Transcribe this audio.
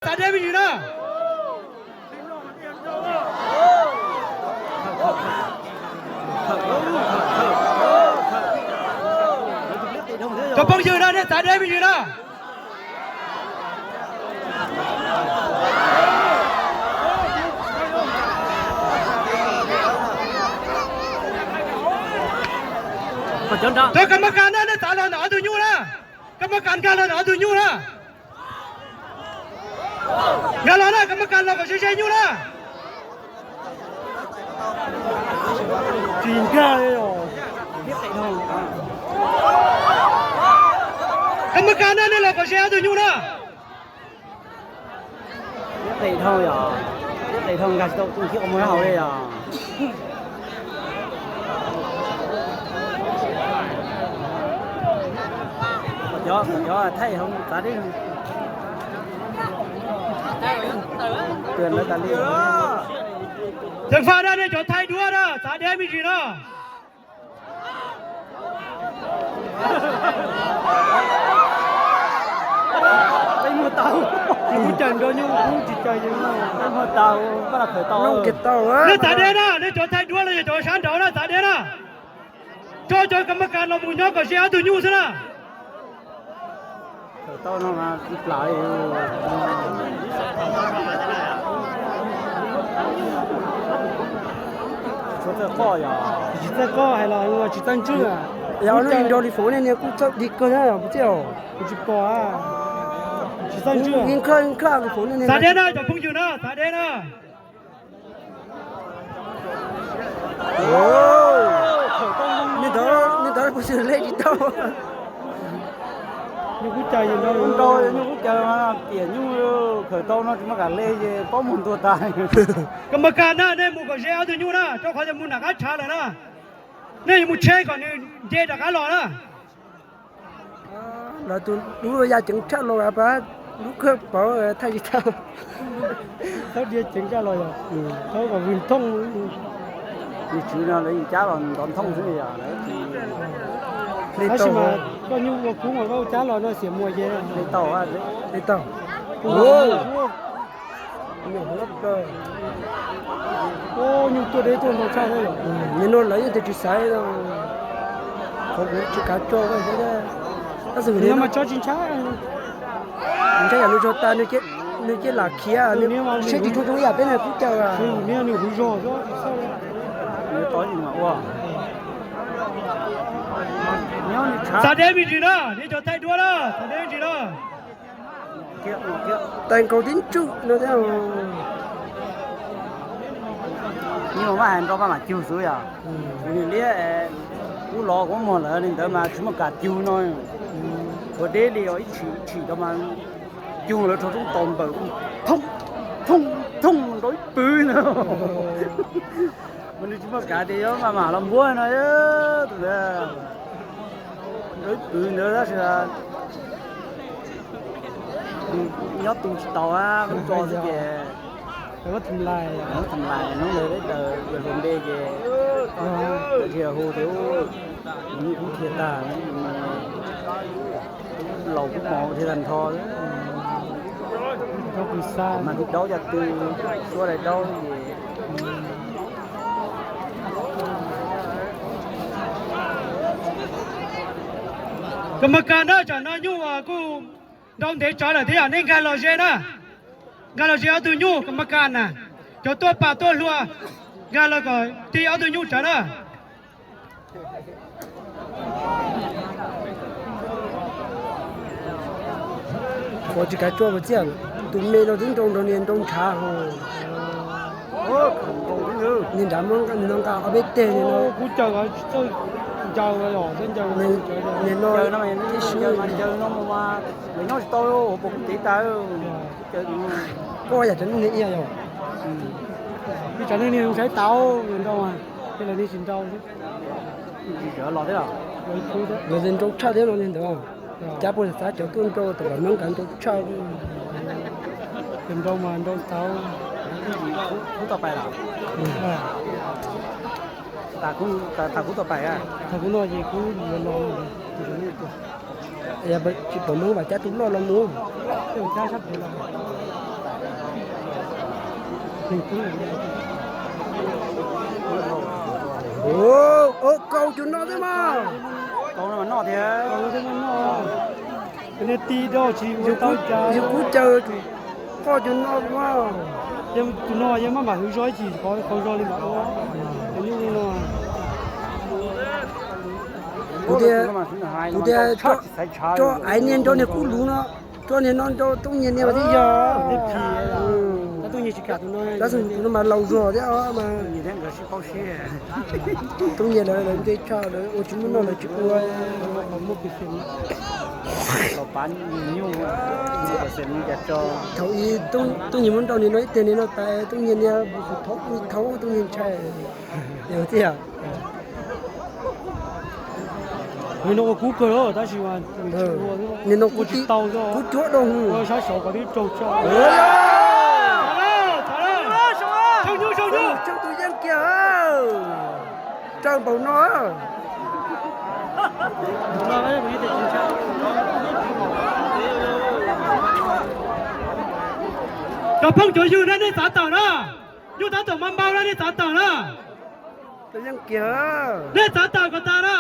Txav deb me ntsis na. Cov phooj ywg na, nej txav deb me ntsis na. Cov kas mas kas na, nej txav los ntawm ob tug nyuj na. Kas mas kas nkag los ntawm ob tug nyuj na. Nkag los na, kas mas kas los kom ze ze nyuj na. Tsis nkag li os. Kas mas kas na, nej los kom ze ob tug nyuj na. Qis dhau yom, qis dhau nkag tsis tau tus thiab, qhov muag hauv li yom. Cov, cov thaij hauv txav deb. Ceev faj na, nej cov thaij duab na, txav deb me ntsis na. Peb muag tau, kuv caws nrog nyuj kub tsis caws yus. Peb muag tau, peb los khawm tau. Nej txav deb na, nej cov thaij duab los yog cov sab nraud na, txav deb na. Tso cov kas mas kas los mus nyob kom ze ob tug nyuj xwb na. Khawm tau no mas plam. Tsis txawj qoj yom. Tsis txawj qoj hais los tsis txawj ntswj. Yog lub nrog li foov ne, nws kuj txawj dig kawg na, kuv txiv. Kuv tsis pom. Tsis txawj ntswj. Txav deb na, cov phooj ywg na, txav deb na. Nws ntawd, nws ntawd puas xwm le tsis tau. Nyuj kub caws, nyuj kub caws, tiam nyuj khawm tau no tsis muaj kam le ces paub mus ntua tas. Kas mas kas na, nej mus kom ze ob tug nyuj na, rau qhov tias mus nram qab tshav lawm na. Nej yuav mus tsheb kom nws nce rov qab los na. Lawv tus lub ya ceev tshaj los pab lub kawg pov thaij tsis tau. Thaub diav ceev tshaj los yog thaub kom vwg thooj. Nws tswv no lawv yeej cab los nrov thooj xwb yog. Tab sis mas koj nyuj ua kub mas koj cab los no xiam muas ces li tau, li tau. Nyuj tuaj deb tuaj ntau tshaj thiab. Nim no lawv yeej tias tsis xaiv, qhov kuv tsis kav tso thiab. Tab sis mas tso tsis ntshai. Ntshai yam nws zog tas nws cia lam khiav, siab tsis tshua zoo ib yam peb no kub caws. Txav deb me ntsis na, nej cov thaij duab na, txav deb me ntsis na. Tais nkaus tib ntswj no thiab. Nws maj hais nrau maj mam cug xwb yom. Kuv niam liab, kuv los kuv muag lawm li ntawd mas tsis muaj kam cug no. Ua deb li os, ib tshim ib tshim rau mas cug lawv rau roob tau npaws thooj thooj thooj nrau ib pwg na. Mas nws tsis muaj kam tias yuav maj mam los npuab no. Tus ntawd nrau ib pwg ntawd tab sis nyob tu tsis tau, tso xwb ces tham lais hnub ntawd peb daws hluas npe ces dhia hu tias nyuj kub dhia tag, laus kub mos dhia tag nrho. Mas daub caj tw, suab daim daub ces Kas mas kas na, tsam no nyuj kuj nrau ntev tsawv lawm thiab, nej nkag los ze na, nkag los ze ob tug nyuj kas mas kas na, cov tuaj pam tuaj hlua, nkag los kom tig ob tug nyuj tsawv na. Ua tsis kav tsua ua txiaj, tus me no twb nrau nrau niag nrau ntshav hos. Niag nrad muab nws no nqa ob peb teg no. Kuv caws tsis txawj ncaws, niag no tib si ncaws no mas nyob tsis tau, puas kuv tev tas. Koj yam cov niag ia yog, ib tsam niag saib tau nrau, ces lawv niag tsis nrau. Lawv nrau tshaj thiab no li ntawd, cab puas xav cov tuaj nrau tam kam nrau tshaj. Ces nrau mas nrau tau. Kuv tau pais lawm. Tag kuv tau pais, tag kuv no ces kuv yuav los. Tsis pom Hmoob mas cab tus loj los mus. Cab sab pem los. Kaus cov no thiab mas. Yog kuv caw qoj cov no mas. Tus no yeej maj mam hwv zog ib chim qhov zoo li mas ua. Kuv tias, kuv tias tso aiv niag nrog niag kub luv no, tso niag no nrog Tub Nyiag niag thiab yog. Tab sis tus no mas laus zog thiab mas. Tub Nyiag lawv lawv nce tshaj lawv ua tsis muaj noj lawv tsis ua. Thaum ub Tub Nyiag muab nrauj niag no ib teg niag no tas Tub Nyiag niag thauv Tub Nyiag ntshai. Yog thiab. Nim no ua kub kawg tab sis nim no kuv tsis tau, kuv cuab doo sab saud kom twb raug tso. Tsheej tus yeej kiag, raws npaum no. Cov phooj cov ywg na, nej txav tawm na, nyuj tab tom mas npau na, nej txav tawm na. Nej txav tawm kom tas na.